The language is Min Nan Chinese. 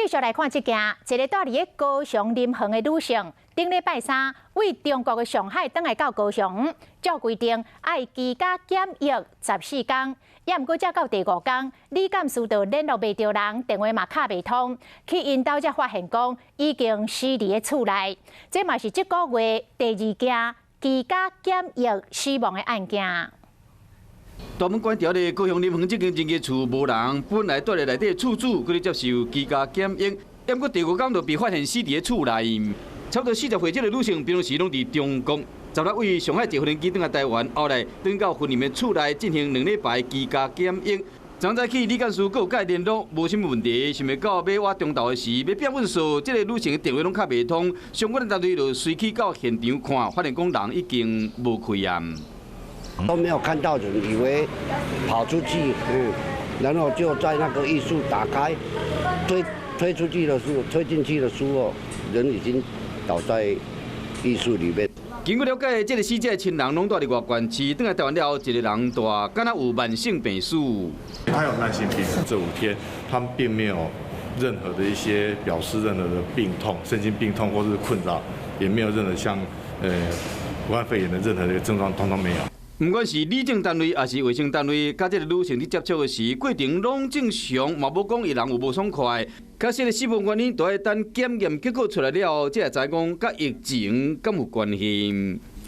續來看這件，一个蹛佇咧高雄林園的女性，頂禮拜三對中國的上海轉來到高雄，照規定愛居家檢疫14天，也毋過才到第五工，旅檢處就聯絡袂著人，電話嘛敲袂通，去𪜶兜才發現講已經死佇咧厝內。這嘛是這個月第二件居家檢疫死亡的案件。大門關佇咧高雄林園這間人家厝無人，本來蹛佇內底厝主，閣咧接受居家檢疫，毋過第五工就被發現死佇咧厝內。差不多40歲這个女性，平常時攏佇中國，十六對上海坐飛機轉來台灣，後來轉到雲林的厝內進行2禮拜居家檢疫。昨早起旅檢處閣有共伊聯絡，無啥物問題，想袂到欲倚中晝的時，欲變運數，這个女性的電話攏敲袂通，相關的單位就隨去到現場看，發現講人已經無氣啊。都沒有看到人，以為跑出去，然後就在那個浴室打開，推出去的時候，推進去的時候，人已經倒在浴室裡面。經過了解，這个死者的親人攏蹛佇外縣市，轉來台灣了後，一个人蹛，敢若有慢性病史。他有慢性病，這5天他們並沒有任何的一些表示任何的病痛、身心病痛或是困擾，也沒有任何像武漢肺炎的任何的症狀，通通沒有。毋管是旅政單位，抑是衛生單位，佮這个女性佇接觸的時，過程攏正常，嘛無講伊人有無爽快。可是，死亡原因，都愛等檢驗結果出來了後，才會知講佮疫情敢有關係。